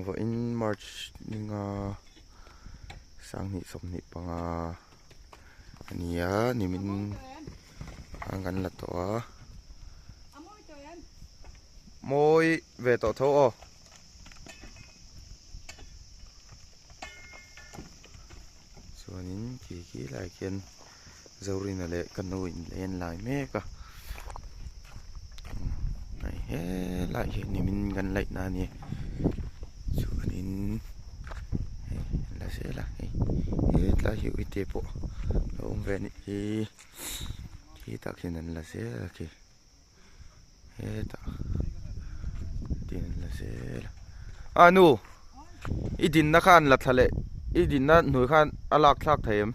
Vawiin March ninga 2025 a ni a nimin khan kan la tawh a mawi ve tawh tho aw. Chuanin khi khi lai khian Zorina leh ka nu in len lai mek a hei helai hi nimin kan laih na a ni chuanin hei la zel a hei hetlai hi uite pawh a awm ve a nih hi khitah khian an la zel a khi. Hetah tin la zel a a nu i dinna khan la thla leh i dinna hnuai khan a lak thlak thei em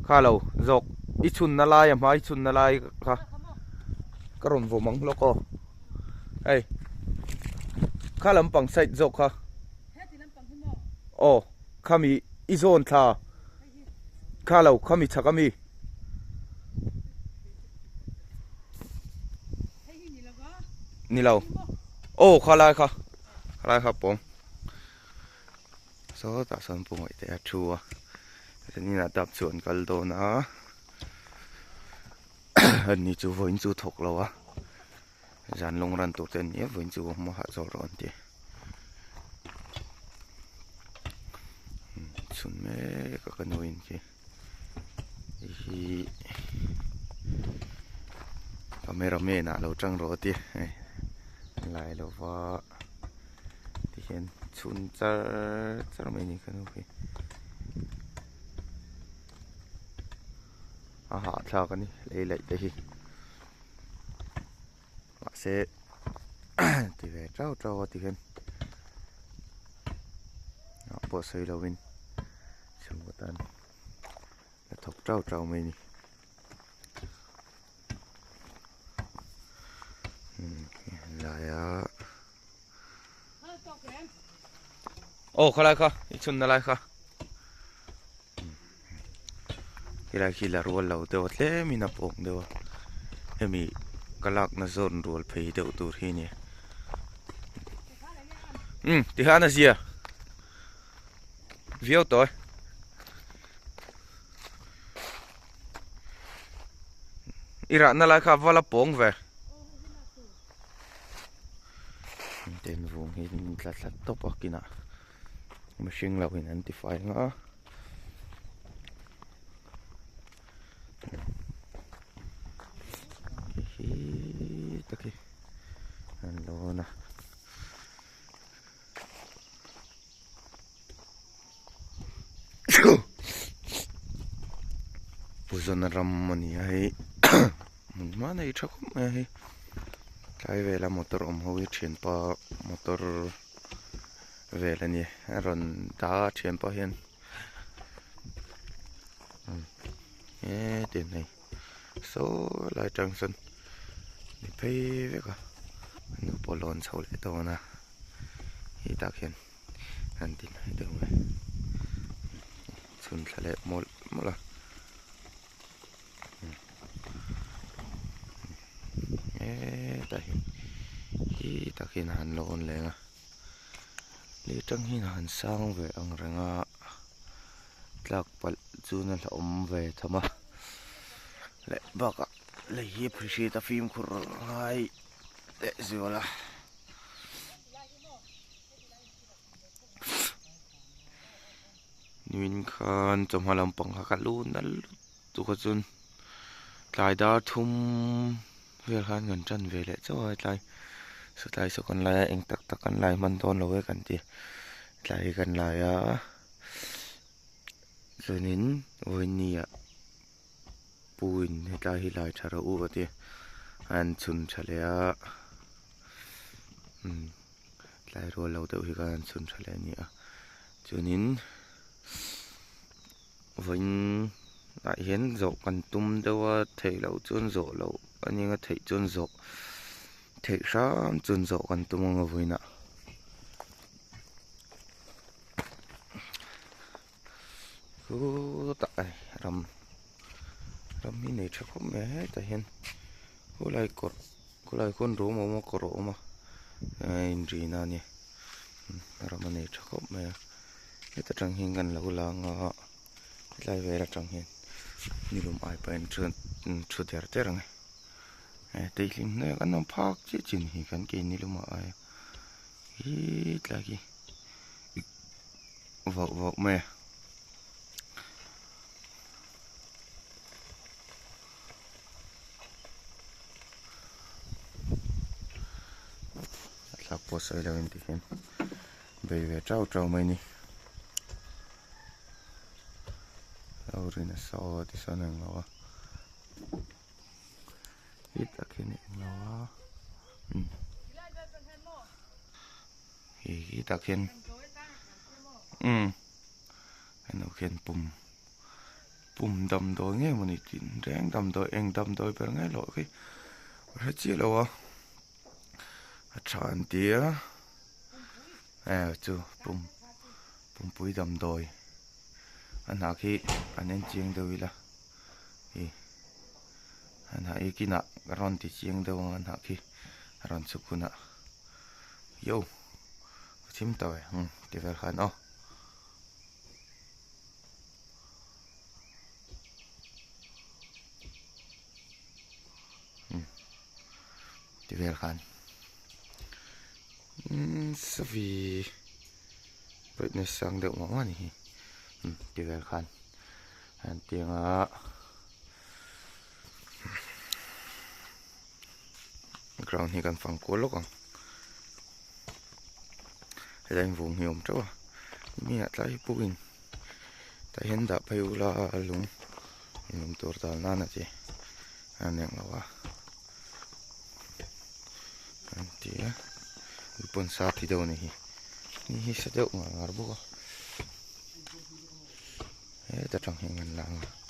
kha lo zawk i chhunna lai a hma i chhunna lai kha ka rawn vawm ang hlawk aw hei kha lampang side zawk kha aw khami i zawn thla kha lo khami chhak ami. Ni lo aw kha lai kha kha lai kha pawm sawtah sawn pu ngaih te a thu a zanin ah tap chu an kal dawn a ani chu vawiin chu thawk lo a zan lawng ran tur te an ni a vawiin chu hma hah chawl rawh an ti chhun mek a ka nuin khi. Hei hi camera man ah lo tang rawh a ti hei lai lova tihian chhun char char mai a ni ka nu hi a hahthlak a ni lei laih te hi mahse ti ve tau tau a tihian ah pawh sawi lovin chhungkaw tan la thawk tau tau mai a ni laia aw khalai kha i chhunna lai kha Helai khi la rual lo deuh a tlemin a pawng deuh a hemi ka lakna zawn rual phei deuh tur hi a ni umm tikhan a zia viau tawh e i rahna lai kha va la pawng ve ten vung hi an tla thla tawp a kinah. Mihring lo in an ti fai ang a hi tak hi an lawn a puzawna ram a ni a hei hmun hma nei tha khawp mai a hei tlai vela motor awm ho hi thianpa motor. Vel a ni a rawn dah a thian pawh hian hetin hei saw lai atang sawn ni phei vek a nu pawh lawn chho leh dawn a hetah khian an ti mai deuh mai chhun thla leh mawlh mawlh a. Hetah hian hetah khian a han lawn leng a lei atang hian a han sang ve ang reng a tlak palh chu na hlauhawm ve tham a leh bakah lei hi a phihrit a fimkhur ngai leh zual a. Nimin khan chawhma lampang kha ka lu nal lutuk a chuan tlai dar thum vel khan kan tan ve leh chauh a tlai saw tlai saw kan lai a eng tak tak kan lai hman dawn lo e kan ti tlai kan lai a chuanin vawiin ah pu in hetlai hi lai tha rawh u a ti a an chhun tha leh a umm. Tlai rual lo deuh hi khan an chhun tha leh a ni a chuanin vawiin ah hian zawh kan tum deuh a theih loh chuan zawh loh a nia theih chuan zawh theih hram chuan zawh kan tum ang a vawiin ah. Khutah ai ram ram hi nei tha khawp mai a hetah hian khulai kawr khulai khawn rum a awm a kawr a awm a a inrina a ni. Ram a nei tha khawp mai a heta tang hian kan lo lang a hetlai vel atang hian nilum ai pahin thu der der ang e tei hlim hnuaiah kan awm phak chiah chiah a ni hi kan ke nilum ah ai a hetlai khi vauh vauh mai a. A thlak pawh sawi lo in ti hian bei ve tau tau mai ni lo rin a saw ti sawn ang lo a hit tak hian a eng lo a umm hi hi tak hian umm henu khian pum pum damdawi nge mawni tih reng damdawi eng damdawi ber nge loh khi ka hre chiah lo a. A tha an ti a eh chu pum pumpui damdawi a hnah khi an en chiang deuh ila ih a hnah hi kinah ka rawn ti chiang deuh ang a hnah khi a rawn chhuk hunah yo a thim tawh e umm ti vel khan aw. Ti vel khan umm savi brightness sang deuh mah mah a ni hi umm ti vel khan an tiang a ground hi kan fang kual lawk ang helai in vung hi a awm teuh a mi ah tlai hi puk in tah hian dah phei ula lung lung tur dal nan a ti a eng lo a an ti a pawn sa ti deuh a ni hi ni hi sa deuh ngar ngar bawk a heta tang hian an lang a.